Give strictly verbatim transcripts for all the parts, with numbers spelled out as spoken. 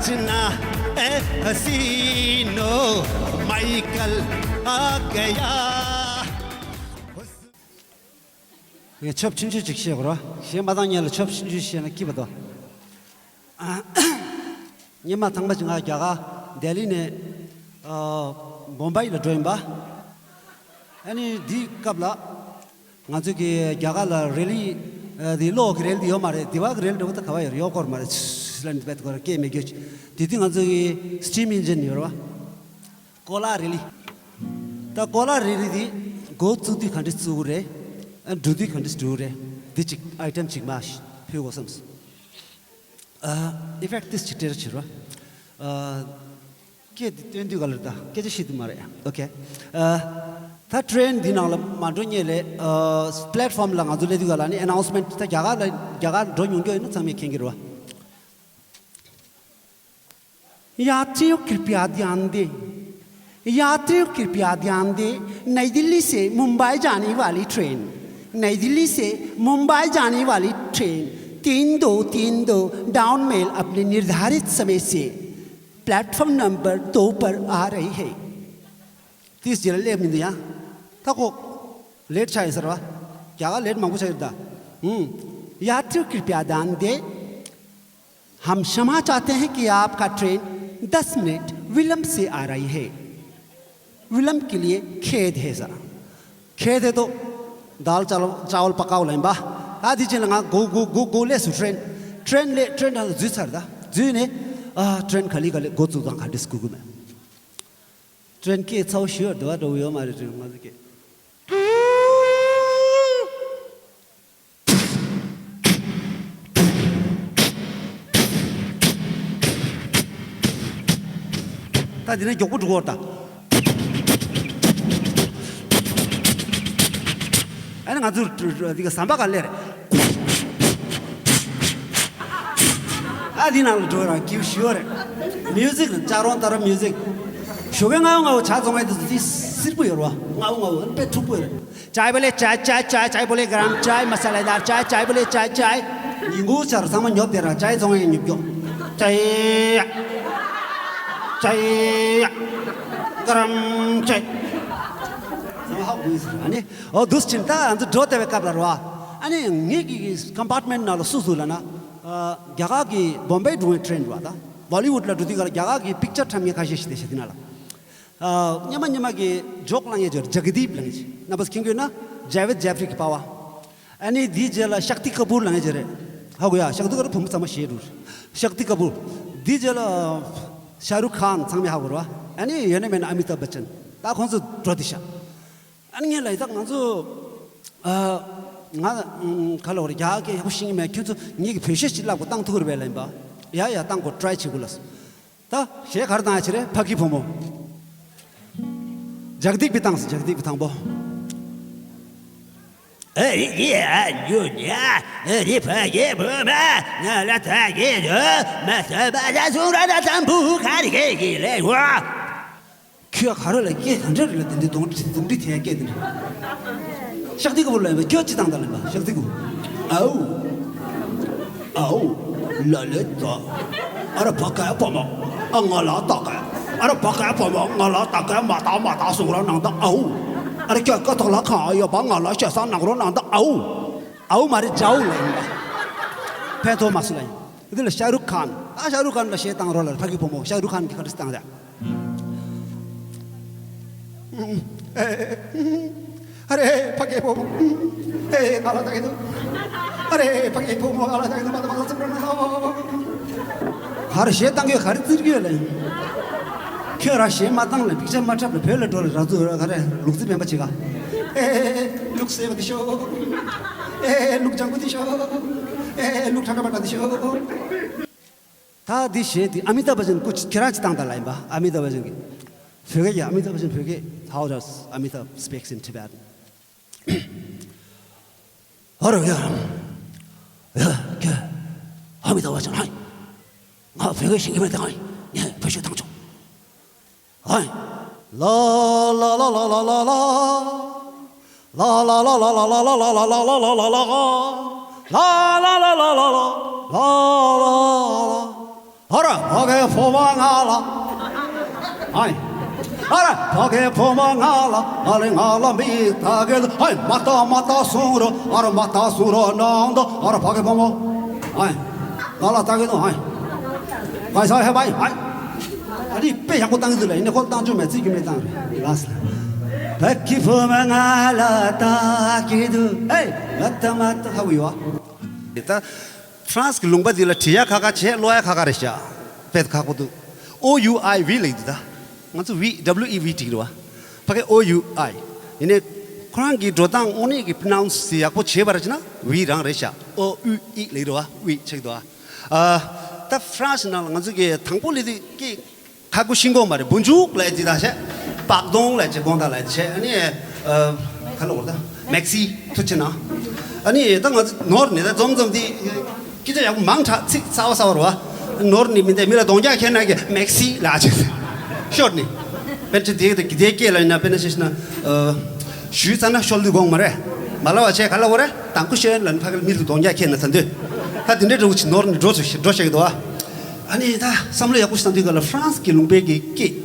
चन्ना ए हसीनो माइकल आ गया। ངས་ཆོབ་ཆུང་ཆུང་ཅིག་བཤད་དགོས་ར། གཞན་མ་བཏང་ཉན་ལ་ཆོབ་ཆུང་ཆུང་བཤད་ན་སྐྱིད་པ་དོ། སྔོན་མ་ཐང་པ་ཅིག་ང་རྒྱ་གར་ལྡི་ལི་ནས་ཨ་བོམ་བྷེ་ལ་འགྲོ་ཡིན་པ། ཨ་ནི་འདིའི་སྐབས་ལ་ང་ཚོ་གི་རྒྱ་གར་ལ་རེ་ལི་ཨ་འདི་གློག་གི་རེ་ལི་འདི་ཡོད་མ་རེད། འདི་བ་གི་རེ་ལི་འདྲ་བོ་ད་ག་བ་ཡོད་རེད། གཡོག་སྐོར་མ་རེད། ལ་འདི་བེད་སྐོར་སྐད་མེད་རྒྱུ་ཅིག་དེ་དུས་ང་ཚོ་གི་སི་ཊིམ་ཨིན་ཇིན་ཡོད་རེད་བ། ཀོ་ལ་རེ་ལི། ད་ཀོ་ལ་རེ་ལི་འདི་འགོ་བཙུགས་དུས་ག་འདྲས་བཙུགས་རེད། ཨ་འགྲོ་དུས་ག་འདྲས་འགྲོ་རེད། འདི་ཅིག་ཨའི་ཊེམ་ཅིག་མ་ཕུལ་དགོས་བསམས། ཨ་ཨི་ཕེག་ཊི་ཏིས་ཅིག་སྤྲད་ར་བྱེད་རོགས། ཨ་སྐད་འདི་སྟོན་དུས་ག་ལ་ད་སྐད་ཆ་བཤད་དུས་མ་རེད། ཨོ་ཁེ། ཨ་ད་ཊེན་འདི་ནང་ལ་མ་འགྲོ་སྔོན་ལ་ཨ་པི་ལེཊ་ཕོམ་ལ་ང་ཚོ་སླེབས་དུས་ག་ལ་ནི་ཨ་ནའུན་སི་མེན་ཊི། ད་རྒྱ་གར་ལ་རྒྱ་གར་འགྲོ་མྱོང་རྒྱུ་ཡིན་ན་ཚང་མས་མཁྱེན་གྱི་རེད་བ། यात्रियों कृपया ध्यान दें। यात्रियों कृपया ध्यान दें, नई दिल्ली से मुंबई जाने वाली ट्रेन, नई दिल्ली से मुंबई जाने वाली ट्रेन तीन दो तीन दो डाउन मेल अपने निर्धारित समय से प्लेटफॉर्म नंबर दो पर आ रही है। ཏིས་རྗེས་ལ་སླེབས་མི་འདུག་ཡ། ད་ཁོ་ལེཊ་ཆགས་ཡིན་ཟེར་བ། རྒྱ་གར་ལེཊ་མང་པོ་ཆགས་ཡོད་ད། ཧུམ། यात्रियों कृपया ध्यान दें, हम क्षमा चाहते हैं कि आपका ट्रेन दस मिनट विलंब से आ रही है। विलंब के लिए खेद है सर। खेद है तो दाल चावल चावल पकाओ ལབ་ཡིན་པ། ད་དེ་ཅན་ལ་ང་གོ་གོ་གོ་གོ་ལས་སུ་ཊེན་ཊེན་ལས་ཊེན་ད་འཛུལ་ཚར་ད། འཛུལ་ནས་ཨ་ཊེན་ག་ལེ་ག་ལེ་འགོ་བཙུགས་དང་ག་འདྲས་སྐུ་གུ་མེད། ཊེན་སྐད་ཚ་བོ་ཞུ་བར་འདུག་བ་འགྲོ་གི་ཡོད་མ་རེད། ཊེན་ང་ཚོ་སྐད། ད་འདི་ནས་མགྱོགས་པོ་འགྲོ་གི་ཡོད་ད། ཨ་ནི་ང་ཚོ་འདི་ག་ཟམ་པ་ག་ལེར། ཨ་འདི་ནང་ལ་འགྲོ་རང་སྐྱིད་ཞུ་བ་རེད། མིའུ་ཟིག་ལ་ལྕགས་རོང་ལྟར་མིའུ་ཟིག་ཞོགས་ཀས་ང་ང་བོ་ཇ་བཙོང་ཡས་དུས་དེ་སིར་པོ་ཡོད་རེད་བ། ང་བོ་ང་བོ་ཨ་ནི་དཔེ་འཁྲུག་པོ་ཡོད་རེད། चाय बोले चाय चाय चाय चाय बोले गरम चाय मसालेदार चाय चाय बोले चाय चाय। ཉིན་གུང་ཆར་ཚང་མ་ཉོབ་དེ་ར་ཅའི་བཙོང་ཡས་ཉོབ་ཀྱོ། ཅའི་ཡ། ཅའི་ཡ། ག་རམ་ཅའི། ཚང་མ་ཧ་གོ་ཡིན་ཟེར། ཨ་ནི་ཨོ་དུས་ཕྱིན་ད་ང་ཚོ་འགྲོ་བསྡད་པའི་སྐབས་ལ་རོ། ཨ་ནི་ངེད་ཀྱི་ཀམ་པར་ཊི་མེན་ཊི་ནང་ལ་སུ་སུ་ལ་ན། རྒྱ་གར་གྱི་བོམ་བེ་འགྲོ་བའི་ཊེན་རེད་བ། ད་བོ་ལི་ཝུཌ་ལ་འགྲོ་དུས་ག་ལ་རྒྱ་གར་གྱི་པིག་ཅར་འཁྲབ་མཁན་ཁ་ཤས་ཤིག་དེ་ཤ་དེ་ན་ལ། སྔོན་མ་སྔོན་མ་གི་ཇོག་ལངས་ཡས་ཅིག་ཡོད་རེད། ཇག་དིབ་ལངས་ཡས་ཅིག་རྣམ་པ་ཚོ་མཁྱེན་གྱི་ཡོད་ན། ཇ་ཝེད་ཇེ་ཕི་རི་གི་པ་ཝ། ཨ་ནི་དེའི་རྗེས་ལ་ཤཀ་ཏི་ཀ་པུར་ལངས་ཡས་ཅིག་རེད། ཧ་གོ་ཡ། ཤཀ་ཏི་ཀ་པུར་བུ་མོ་ཚང་མ་ཤེས་འགྲོ་རེད། ཤཀ་ཏི་ཀ་པུར། དེའི་རྗེས་ལ་ཤ་རུག་ཁཱན་ཚང་མས་ཧ་གོ་རེད་བ། ཨ་ནི་ཡོད་ན་མེད་ན་ཨ་མི་ཏཱབ་བྷ་ཅན། ད་ཁོང་ཚོ་འགྲོ་དེ་ཤ། ཨ་ནི་ངས་ལ་ཡི་ད་ང་ཚོ་ཨ་ང་ཨ་ག་ལ་བ་རེད། རྒྱ་གར་སྐད་ཡག་པོ་ཤེས་ཀྱི་མེད། ཁྱོད་ཚོ་ངེད་ཀྱི་བོད་གཞས་ཅིག་བསླབ་དགོས། བཏང་ཐུབ་ཀྱི་རེད་པས་ལབ་ཡིན་པ། ཡ་ཡ་བཏང་དགོས། ཊི་རའི་བྱེད་དགོས་ལབ་སོང་། ད་གཞས་ག་རེ་བཏང་ཡ་ཅིག་རེད། ཕ་གི་བུ་མོ། ཇག་དིབ་པི་བཏང་སོང་། ཨ་རི་ཡི་ཨ་ཉུ་ཉ་ཨ་རི་ཕ་གི་བུ་མོ་ང་ལ་ད་གི་རུ་མ་ས་བ་ལ་སུ་ར་ན་ཙམ་བུ་ག་རི་གི་ལེ་ཝ། ཁྱོད་ག་རེ་ལ་སྐད་དེ་འདྲ་རེད་ལ། དེ་འདྲའི་གདོང་དྲི་གདོང་དྲི་དེ་སྐད་དེ་འདྲ། ཤག་ཏི་ཀ་པུར་ལ་ཡིན་པ། ཁྱོད་ཅི་བཏང་ད་ལ་ཡིན་པ། ཤག་ཏི་ཀ་པུར། ཨའུ། ཨའུ། ལ་ལེ་ད། ཨ་ར་བ་ཀ་བ་མ། ཨ་ང་ལ་ད་ཀ་ཨ་ར་བ་ཀ་བ་མ་ང་ལ་ད་ཀ་མ་ད་མ་ད་སོང་ར་ནང་ད་ཨའུ། ཨ་ར་ཁྱོད་ཀ་ཐོག་ལ་ཁང་ཨ་ཡོད་པ་ང་ལ་ཤ་ས་ནང་རོ་ནང་ད་ཨའུ། ཨའུ་མ་རེད། ཇའུ་ལ་ཡིན་པ། ཕན་ཐོགས་མ་སུ་ལ་ཡིན། འདི་ལ་ཤ་རུག་ཁཱན། ད་ཤ་རུག་ཁཱན་ལ་གཞས་བཏང་རོགས་ལ། ཕ་གི་བུ་མོ་ཤ་རུག་ཁཱན་གྱིས་ག་རེ་བཏང་ད། ཨ་རེ་ཕ་གི་བུ་མོ། ཨེ་ང་ལ་ལྟ་གི་འདུག་ཨ་རེ་ཕ་གི་བུ་མོ་ང་ལ་ལྟ་གི་འདུག་མ་ད་མ་ད་ཙུམ་ར་ན་ཧོ། ག་རེ་གཞས་བཏང་གི་ཡོད། ག་རེ་བཙིར་གི་ཡོད་ལ་ཡིན། ཁྱོད་རང་གཞས་མ་བཏང་ལ་པིག་ཅར་མ་འཁྲབ་ལ་བོད་ལ་འགྲོ་ལ་ར་ཚུ་ག་རེ་ལུག་རྫི་སྨན་པ་བྱེད་ག་ཨེ་ལུག་སེ་བ་དི་ཤོ། ཨེ་ལུག་ལྗང་ཁུ་དི་ཤོ། ཨེ་ལུག་ཁྲ་ཁྲ་པ་ཏ་དི་ཤོ། ད་འདི་གཞས་འདི་ཨ་མི་ཏཱབ་བྷ་ཅན་སྐུ་ཁྱེད་རང་ཅིག་བཏང་ད་ལ་ཡིན་པ། ཨ་མི་ཏཱབ་བྷ་ཅན་གྱིས། བོད་སྐད་ཀྱི་ཨ་མི་ཏཱབ་བྷ་ཅན། བོད་སྐད། How does Amitabh speaks in Tibetan? ཨ་རོ་ཡ། ཡ་ཁྱེད་ཨ་མི་ཏཱབ་བྷ་ཅན་ཧའི། ང་བོད་སྐད་ཤེས་ཀྱི་མེད་དེ་ཧའི། ངས་བོད་གཞས་བཏང་ཆོག་ཧའི། ལ་ལ་ལ་ལ། ཨ་ར་ཕ་གི་ཕོ་བ་ང་ལ། ཨའི། ཨ་ར་ཕ་གི་ཕོ་བ་ང་ལ། ཨ་རེ་ང་ལ་མི་ད་གི། ཨའི་མ་ཏ་མ་ཏ་སོང་རོ། ཨ་ར་མ་ཏ་སོང་རོ་ནང་དུ། ཨ་ར་ཕ་གི་ཕོ་མོ། ཨའི། ང་ལ་ད་གི་དུ། ཨའི། ཨའི་ས་ཧེ་བའི། ཨའི། ཨ་ནི་དཔེ་ཡག་པོ་བཏང་གི་འདུག་ལ། ཡིན་ནའི་ཁོ་བཏང་ཆོག་མེད། ཚིག་གི་མེད་བཏང་རེད། ལགས་སོ། བ་ཀི་ཕོ་མ་ང་ལ་ད་གི་དུ། ཨེ། ལ་ཏ་མ་ཏ་ཧ་གོ་ཡོད། ད་ཧྥ་རན་སི་གི་ལུང་པ་འདི་ལ་བྲིས་ཡ་ཁག་ཁག་བྱས། ཀློག་ཡ་ཁག་ཁག་རེད་ཤག་དཔེ་ཁག་པོ་འདུག་ཨོ་ཡུ་ཨའི་ཝི་ལབ་ཀྱི་འདུག་ད་ང་ཚོ་ཝི། ཌབ་ལུ་ཨི་ཝི་བྲིས་ཀྱི་རེད་བ། ཕ་གི་ཨོ་ཡུ་ཨའི། ཡིན་ནའི་ཁོ་རང་གི་འགྲོ་སྟངས་དངོས་གནས་ཀྱི་པྲོ་ནའུན་སི་ཡག་པོ་བྱས་པ་རེད་བྱས་ན་ཝི་རང་རེད་ཤག་ཨོ་ཡུ་ཨི་ལབ་ཀྱི་རེད་བ། ཝི་ཆགས་འདུག་ཨ། ད་ཧྥ་རན་སི་ནང་ལ་ང་ཚོ་གི་དང་པོ་སླེབས་དུས་ཀྱི་ཁ་ཁུ་ཤིང་གོང་མ་རེད། བུ་འཇུག་ལབ་ཅིག་དང་བྱས། པག་དོང་ལབ་ཅིག་དགོང་དག་ལབ་ཅིག་བྱས། ཨ་ནི་ཨ། ག་ལབ་དགོས་རེད། ད་མེག་སི་ཐུགས་ཆེ་གནང་། ཨ་ནི་ད་ང་ཚོ་ནོར་ནི་ད་འཛོམས་འཛོམས་དེ་སྐད་ཆ་ཡག་པོ་མང་དྲགས། ཚིག་གསར་པ་གསར་པ་རེད་བ། ནོར་ནི་མི་འདས། མི་ལ་གདོང་རྒྱག་ཁྱེར་ན་གི་མེག་སི་ལབ་ཅིག་ཤོར་ནི། དཔེར་ན་དེ་དེ་སྐད་ལ་ཡིན་ན། དཔེར་ན་ཆ་བཞག་ན་ཨ། ཞུས་ཙ་ན་ཤོར་དུས་དགོངས་མ་རེད། མ་ལབ་པ་བྱས། ག་ལབ་དགོས་རེད། དང་པོ་ཤོད་ལབ་ནི་ཕ་གིར་མི་ལ་གདོང་རྒྱག་ཁྱེར་ན་ད་འདོད། ད་དེ་འདྲའི་འདྲ་བོ་ཅིག་ནོར་ནི་འགྲོ་ཚུལ་ཞིག་འགྲོ་བཤད་ཀྱི་འདུག་བ། ཨ་ནི་ད་བསམ་བློ་ཡག་པོ་ཞིག་བཏང་དུས་ག་ལ་ཧྥ་རན་སི་གི་ལུང་པའི་གི་སྐད།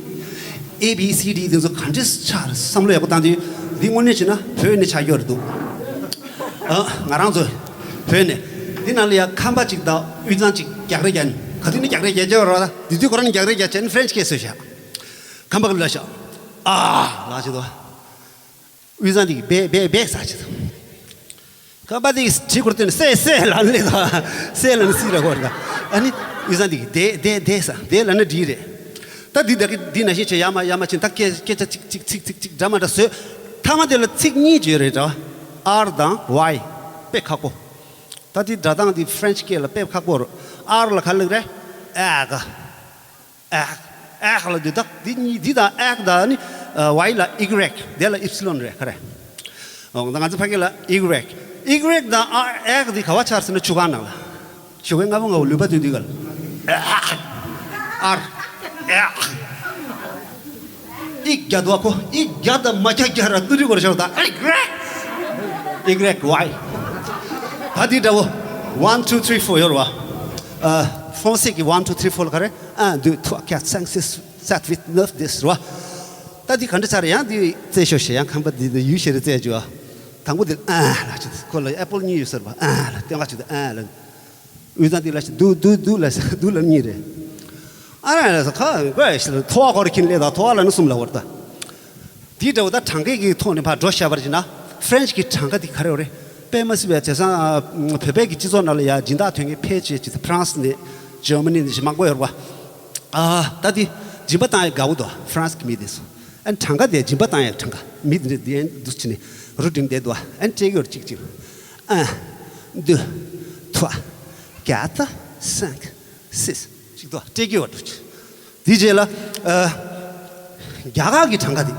ཨེ་བི་སི་ཌི་དེ་ཚོ་ག་འདྲས་ཆགས་རེད། བསམ་བློ་ཡག་པོ་བཏང་དུས་འདི་དངོས་གནས་བྱས་ན་བོད་ནས་ཆགས་ཡོད་རེད་འདུག་ཨ། ང་རང་ཚོ་བོད་ནས་འདི་ནང་ལ་ཡ་ཁམས་པ་གཅིག་དང་དབུས་གཙང་གཅིག་རྒྱག་རེས་རྒྱག་ནི། ག་དུས་ནས་རྒྱག་རེས་རྒྱག་རྒྱག་ར། ད་དེ་དུས་ཁོ་རང་ནས་རྒྱག་རེས་རྒྱག་བྱས་ནས་ཧྥ་རན་སི་སྐད་བཟོས་བཞག་ཁམས་པ་གི་ལབ་བཞག་ཨ་ལབ་བྱས་འདུག་དབུས་གཙང་འདི་གི་བེ་བེ་བེ་ཟེར་བྱས་འདུག་ཁམས་པ་འདི་གི་བྲིས་སྐོར་བཏོན་ནས་སེ་སེ་ལབ་ནས་ད། སེ་ལབ་ནས་སི་ལབ་དགོས་རེད་ད། ཨ་ནི་དབུས་གཙང་འདི་གི་དེ་དེ་དེ་ཟེར། དེ་ལབ་ན་འགྲིག་རེད། ད་འདི་ད་གི་འདི་ནང་བཞིན་བྱས་ཡར་མར་ཡར་མར་ཕྱིན། ད་སྐད་སྐད་ཆ་གཅིག་གཅིག་གཅིག་གཅིག་གཅིག་འདྲ་མ་འདྲ་བཟོས། མཐའ་མ་དེ་ལ་ཚིག་གཉིས་བརྗོད་རེད་ད། ཨར་དང་ཝའི། དཔེ་ཁག་པོ། ད་འདི་སྒྲ་གདངས་འདི་ཧྥ་རན་སི་སྐད་ལ་དཔེ་ཁག་པོ་རེད། ཨར་ལ་ག་ལབ་རེད། ཨེག་ཨེག་ཨེག་ལབ་དུས། ད་འདི་གཉིས། འདི་དང་ཨེག་དང་ནི་ཝའི་ལ་ཨི་གྷི་རེག་དེ་ལ་ཨིབ་སི་ལོན་རེད། ག་རེ། འོ་ད་ང་ཚོ་ཕ་གི་ལ་ཨི་གྷི་རེག་ཨི་གྷི་རེག་དང་ཨ་ཨེག་འདི་ག་པར་ཆགས་ཟེར་ན་ཆུ་ཁང་ནང་ལ། ཆུ་ཁང་ལྔ་པོ་ལྔ་པོ་ལུས་པ་དུས་དུས་ག་ལ། ཨར། ཨེག་ཨི་རྒྱག་འདུག་ཁོ། ཨི་རྒྱག་དང་མ་རྒྱག་རྒྱག་ར་ཏུ་རི་གོར་ཤོར་ད། ཨི་གྷི་རེག་ཨི་གྷི་རེག་ཝའི། ད་འདི་འདྲ་བོ། ཝན་ཊུ་ཐི་རི་ཕོར་ཡོད་རེད་བ། ཨ། ཧྥོན་སིག་གི་ཝན་ཊུ་ཐི་རི་ཕོར་ག་རེ། ཨན་དུ་ཐུ་ཀྱ་སང་སི་སད་ཝིད་ནབ་དེ་ཟེར་བ། ད་འདི་ག་འདྲ་ཆགས་རེད། ཡང་འདི་རྩེ་ཤོག་ཞེས་ཡང་ཁམས་པ་འདི་ཡུལ་ཤེས་རེད་རྩེ་རྒྱུ་བ། དང་པོ་འདི་ཨན་ལབ་ཅིག་ཁོ་ལ་ཨེ་པོལ་གཉིས་ཡོད་ཟེར་བ། ཨན་ལབ། སྟོན་ཁ་ཅིག་ཏུ་ཨན་ལབ། དབུས་གཙང་འདི་ལ་ཞིག་དུ་དུ་དུ་ལ་དུ་ལ་གཉིས་རེད། ཨ་ར་ལ་ས་ཁ་གོ་ཡ་ཞིག་ལ་ཐོ་བ་ཁོར་ཁྱིན་ལེ་དང་ཐོ་བ་ལ་ནི་གསུམ་ལ་བར་ད། དེའི་འདྲ་བོ་ད་གྲངས་ཀའི་གི་ཐོག་ནས་ཕར་འགྲོ་བཞག་པར་བྱས་ན་ཧྥ་རན་སི་གི་གྲངས་ཀ་དེ་ག་རེ་ཡོད་རེད། དཔེ་མ་སྲིད་པའི་བྱས་ཙང་བོད་པའི་གི་སྤྱི་ཚོགས་ནང་ལ་ཡ་སྦྱིན་བདག་ཐོན་མཁན་ཕལ་ཆེར་ཅིག་ཧྥ་རན་སི་ནས་ཇར་མ་ནི་ནས་ཞིག་མང་པོ་ཡོད་རེད་བ། ཨ་ད་དེ་སྦྱིན་པ་བཏང་ཡ་དགའ་བོ་འདུག་ཧྥ་རན་སི་གི་མི་དེ་ཚོ། ཨ་ནི་གྲངས་ཀ་དེ་སྦྱིན་པ་བཏང་ཡ་གྲངས་ཀ་མི་དེ་འདྲ་དེ་འདུག་ཅི་ནས་རུ་འགྲིམ་བསྡད་འདུག་ཨ་ནི་སྤྲད་ཀྱི་ཡོད་རེད་གཅིག་གཅིག་ཨ། འདུ། ཐོ། རྒྱ་ད། སང་། སིས། ཅིག་ཏུ་སྤྲད་ཀྱི་ཡོད་འདུག་དེའི་རྗེས་ལ། ཨ། རྒྱ་གར་གྱི་གྲངས་ཀ་དེ།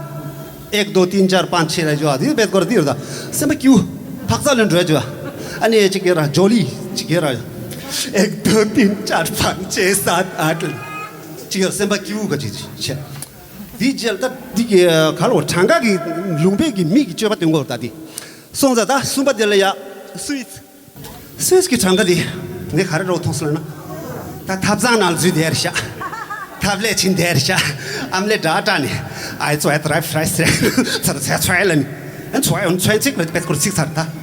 ཨེག་དོ་ཏིན་ཅར་པན་ཆེ་ལ་བརྗོད་པ་དེ་བེད་སྐོར་དེ་ཡོད་ད། སེམས་པ་སྐྱིད་པོ། འཕག་འཚག་ལོན་འགྲོ་བརྗོད་པ། ཨ་ནི་ཅིག་གེ་ར་ཇོ་ལི་ཅིག་གེ་ར། ཨེག་དོ་ཏིན་ཅར་པན་ཆེ་སཱ་ཨ་ཏི། ཅིག་གེ་ར་སེམས་པ་སྐྱིད་པོ་ག་ཅིག་བྱས། དེའི་རྗེས་ལ་ད་འདི་གི་ག་ལ་བ་གྲངས་ཀ་གི་ལུང་པའི་གི་མི་གི་སྤྱོད་པ་སྟོན་གོ་ད་དེ། སོང་ཙང་ད་གསུམ་པ་དེ་ལ་ཡ། སུད། སུད་ཀྱི་གྲངས་ཀ་དེ་ངས་ག་རེ་རོགས་མཐོང་སོང་ལབ་ན། ད་ཐབ་ཚང་ནང་འཛུལ་བསྡད་རེད་ཤག་ཐབ་ལས་ཕྱིན་བསྡད་རེད་ཤག་ཨམ་ལས་འདྲ་སྐྲག་ནས། ཨའི་ཙོ་ཨེ་ཏྲའི་ཕྲའི་སི་རེད། ཚར་ཚད་ཚོད་ལ་ནི། ཨན་ཚོད་ཨོན་ཚོད་ཅིག་ལ་པད་སྐོར་ཚིག་ཚར་ད།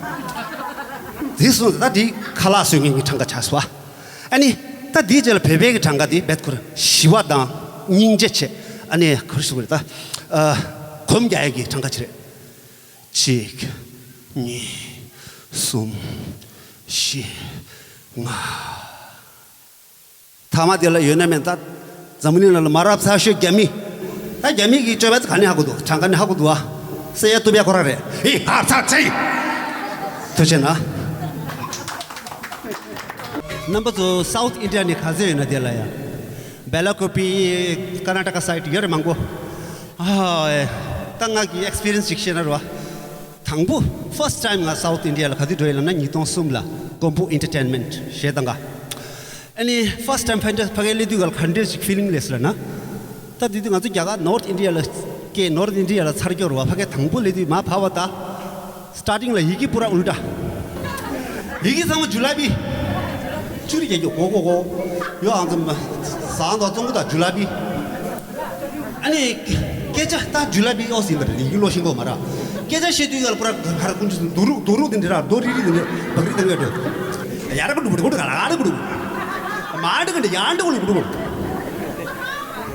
དེ་སོང་ད་དེ་ཁ་ལག་བཟོ་མཁན་གྱི་གྲངས་ཀ་ཆགས་སོང་། ཨ་ནི། ད་དེའི་རྗེས་ལ་བོད་པའི་གི་གྲངས་ཀ་དེ་པད་སྐོར་ཞི་བ་དང་སྙིང་རྗེ་བྱས། ཨ་ནི་ག་རེ་ཞུ་དགོས་རེད་ད། ཨ། གོམ་རྒྱག་ཡས་ཀྱི་གྲངས་ཀ་ཅིག་རེད། གཅིག་གཉིས། གསུམ། བཞི། ལྔ། ཐ་མ་དེ་ལ་ཡོད་ན་མེད་ད། འཛམ་བུ་གླིང་ལ་མ་རབས་ཚ་ཤོས་རྒྱ་མི། ད་རྒྱ་མི་གི་སྤྱོད་པ་ཚོ་ག་ནས་ཧ་གོ་འདུག་གྲངས་ཀ་ནས་ཧ་གོ་འདུག་ཨ། སེ་ཡ་ཏུ་བེ་ཁོ་ར་རེད། ཧི་ཧ་ཚ་ཚེ། ཐུགས་རྗེ་ཆེ་གནང་། རྣམ་པ་ཚོ་སའུཐ་ཨིན་ཌི་ཡ་ནས་ག་ཚོད་ཡོད་ན་དེ་ལ་ཡ། བེ་ལ་ཀོ་པི། ཀར་ན་ཊ་ཀ་སའིཌ་ཡོད་རེད་མང་པོ། ཨ། ད་ང་གི་ཨེག་སི་པི་རི་ཡན་སི་ཅིག་བཤད་ན་རེད་བ། དང་པོ་ཕར་སི་ཊི་ཊའིམ་ང་སའུཐ་ཨིན་ཌི་ཡ་ལ་ག་དུས་འགྲོ་ཡི་ལབ་ན་ཉིས་སྟོང་གསུམ་ལ་ཀོང་པོ་ཨེན་ཊར་ཊེན་མེན་ཊི་ཞེ་སྡང་ག་ཨ་ནི་ཕར་སི་ཊི་ཊའིམ་ཕ་གིར་ཕ་གིར་སླེབས་དུས་ག་ལ་ག་འདྲས་ཅིག་ཕི་ལིང་སླེབས་སོང་ལབ་ན། ད་དེ་དུས་ང་ཚོ་རྒྱ་གར་ནོར་ཐི་ཨིན་ཌི་ཡ་ལ་སྐྱེས། ནོར་ཐི་ཨིན་ཌི་ཡ་ལ་འཚར་འགྱུར་བ། ཕ་གིར་དང་པོ་སླེབས་དུས་མར་བབས་པ་ད། སི་ཊར་ཊིང་ལ་ཡི་གེ་པུ་ར་ཨུལ་ཊ། ཡི་གེ་ཚང་མ་ཇུ་ལ་བི། ཅུ་རི་རྒྱག་རྒྱུ་གོ་གོ་གོ། ཡོ་ཨང་ཙམ་ཟང་དང་ཙོང་གུ་དང་ཇུ་ལ་བི། ཨ་ནི་སྐད་ཆ་ད་ཇུ་ལ་བི་ཨོ་ཟིན་པ་རེད། ཡིག་ལོ་ཤིང་གོ་མ་ར། སྐད་ཆ་བཤད་དུས་ཡོད་ལ་པུ་ར་གར་ཀུན་ཆུ་སུ་དུ་རུ་དུ་རུ་དེ་འདྲ་ར་རྡོ་རི་རི་དེ་འདྲ་བག་རི་དང་ངེ་འགྲོ། ཡ་ར་གུ་འདུག་གུ་འདུག་ག་ར་གུ་འདུག་མ་འདི་ག་འདི་ཡ་འདི་གུ་འདུག་གུ་འདུག་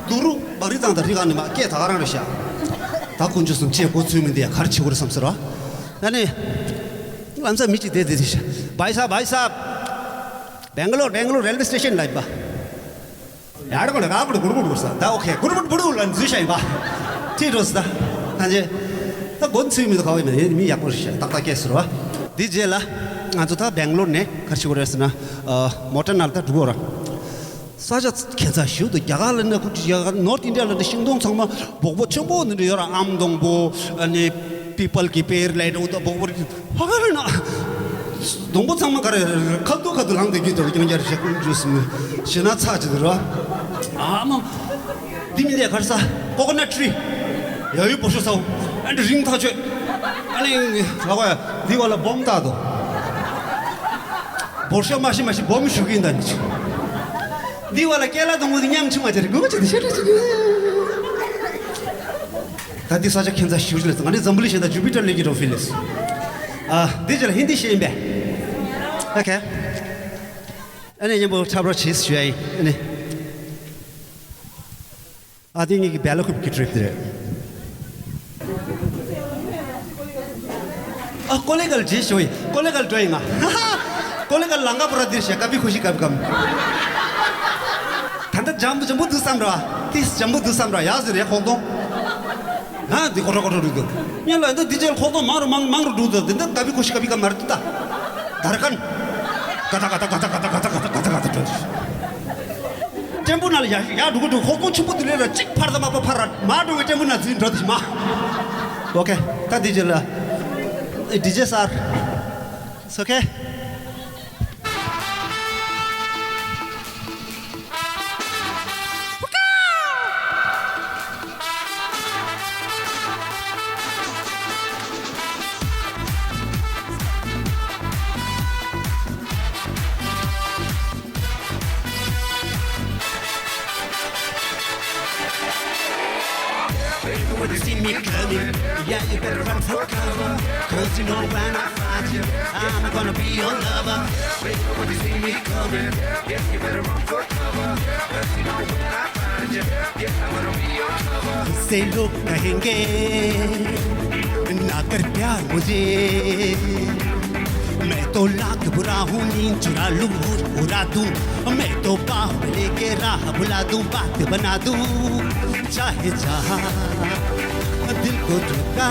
དུ་རུ་བག་རི་དང་ད་རི་ག་ནི་མ་སྐད་ད་ག་རང་རེད་ཤག་ད་ཀུན་ཆུ་སུ་ཅེ་གོ་ཚུལ་མི་འདི་ཡ་གར་ཆི་གུ་རེད་བསམ་ཟེར་བ། ད་ནི་ལམ་སང་མི་གཅིག་དེ་དེ་དེ་ཤག་བྷའི་སཱབ་བྷའི་སཱབ། Bangalore Bangalore railway station ལ་ཡིན་པ། ཡར་གོ་ལ་ག་གོ་ལ་གུར་གུར་གུར་ས་ད་ཨོ་ཁེ་གུར་གུར་གུར་ལ་འཛུལ་ཤ་ཡིན་པ། ཁྲིད་འགྲོ་ས་ད་ཧ་ཅེ། ད་གོ་ཚུལ་མི་འདུག་ག་བ་ཡིན་ན་ཡེ་མི་ཡག་པོ་ཞིག་ཏག་ཏག་སྐད་ཟེར་བ། འདི་རྗེས་ལ་ང་ཚོ་ད་Bangalore ནས་ག་རེ་བྱེད་དགོས་རེད་ཟེར་ན། མོ་ཊ་ནང་ལ་ད་འགྲོ་དགོས་ར། ས་ཆ་ཁྱད་མཚར་ཞིག་འདུག་རྒྱ་གར་ལ་ན་ཁུ་རྒྱ་གར་North India ལ་ན་ཤིང་སྡོང་ཚང་མ་སྦོག་པོ་ཆེན་པོ་འདི་འདྲ་ཡོད་ར། ཨམ་སྡོང་པོ་ཨ་ནི་པི་པལ་གི་པེར་ལས་འགྲོ་ད་སྦོག་པོ་རེད། ཧ་ག་རེ་ན། སྡོང་པོ་ཚང་མ་ག་རེ་ཁ་ཐུག་ཁ་ཐུག་ལངས་བསྡད་རྒྱུ་དེ་རུ་ཀྱང་རྒྱ་རེ་ཞེ་ཀུན་ཇུས་མི་ཞེ་ན་ཚ་ཅི་དེ་རུ། ཨ་མ། འདི་མི་འདི་གར་ས་coconut tree ཡ་ཡུ་བོ་ཤོ་སའོ། ཨ་འདི་རིང་ཐག་ཆོད། ཨ་ནི་ལ་གོ་ཡ་འདི་བ་ལ་སྦོམ་ད་དོ། བོ་ཤོ་མ་ཤི་མ་ཤི་སྦོམ་ཞུ་གིན་ད་ནི་ཆུ། འདི་བ་ལ་ཀེ་ལ་དང་པོ་འདི་མཉམ་ཆུ་མ་ཅི་རེ་གོ་ཅི་དེ་ཤེ་རེ་ཅི་གི། ད་འདི་ས་ཆ་ཁྱད་མཚར་ཞིག་ལས་ང་འདི་འཛམ་བུ་གླིང་ཞེ་ད་ཇུ་པི་ཊར་ལས་ཀྱི་རོ་ཕི་ལིས། ཨ་འདི་ཅི་ལ་ཧིན་དི་ཤེས་ཡིན་པས། ཨོ་ཁེ། ཨ་ནི་མཉམ་པོ་འཁྲབ་རོགས་བྱེད་ཞུ་ཡ་ཡིན། ཨ་ནི། ཨ་དེ་ངེད་ཀྱི་བེ་ལ་ཁུབ་ཀྱི་ཊི་རིབ་དེ་རེད། ཨ་ཀོ་ལེ་གལ་ཇི་ཞོ་ཡི་ཀོ་ལེ་གལ་ཏྲོ་ཡི་ང་། ཀོ་ལེ་གལ་ལང་ཀ་པུ་ར་དིར་ཤ་ཀ་པི་ཁུ་ཤི་ཀ་པི་ཀམ། ད་ལྟ་ཇམ་བུ་ཇམ་བུ་དུ་སམ་ར་ཏིས་ཇམ་བུ་དུ་སམ་ར་ཡ་ཟེར་ཡ་ཁོག་དོང་། ཧ་འདི་ཁོ་ཁྲོ་ཁོ་ཁྲོ་རུ་དུ་ཉན་ལ་འདི་འདི་ཅེལ་ཁོག་དོང་མང་རུ་མང་མང་རུ་འགྲོ་དུ་འདི་འདི་ཀ་པི་ཁུ་ཤི་ཀ་པི་ཀམ་མ་རུ་དུ་ད་དར་ཁན། ག་ད་ག་ད་ག་ད་ག་ད་ག་ད་ག་ད་ག་ད་ག་ད་ཀྲོ་ཅི། ཀྲེན་པུ་ན་ལ་ཡ་ཡ་འགྲོ་གི་འགྲོ་ཧོ་ཀོང་ཆུ་པོ་དུ་ལེ་ར་གཅིག་ཕར་ད་མ་པ་ཕར་ར་མ་འགྲོ་གི་ཀྲེན་པུ་ན་ཚུན་འགྲོ་དུ་མ། ཨོ་ཁེ། ད་དི་ཇེ་ལ་དི་ཇེ་སར། ཨོ་ཁེ། Baby, when you see me coming, yeah, you better run for cover. 'Cause you know when I find you, I'm gonna be your lover. Baby, when you see me coming, yeah, you better run for cover. 'Cause you know when I find you, yeah, I'm gonna be your lover. Say लोग कहेंगे ना कर प्यार मुझे। मैं तो लाख बुरा हूँ, नींद चुरा लूँ, भूत भुला दूँ। मैं तो बाहों में लेके राह भुला दूँ, बात बना दूँ। चाहे जहाँ दिल को झुका,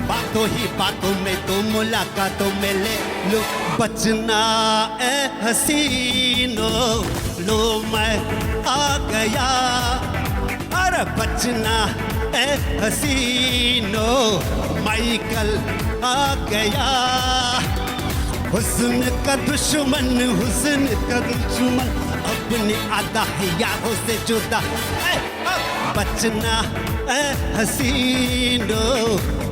बातों ही बातों में तो मुलाकातों में ले लो। बचना ए हसीनो, लो मैं आ गया। अरे बचना ए हसीनो, माइकल आ गया। हुस्न का दुश्मन, हुस्न का दुश्मन, अपनी अदा है यारों से जुदा। ए, बचना ए हसीनो,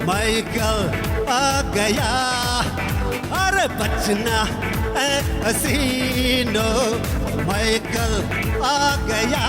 माइकल आ गया। अरे बचना ए हसीनो, माइकल आ गया।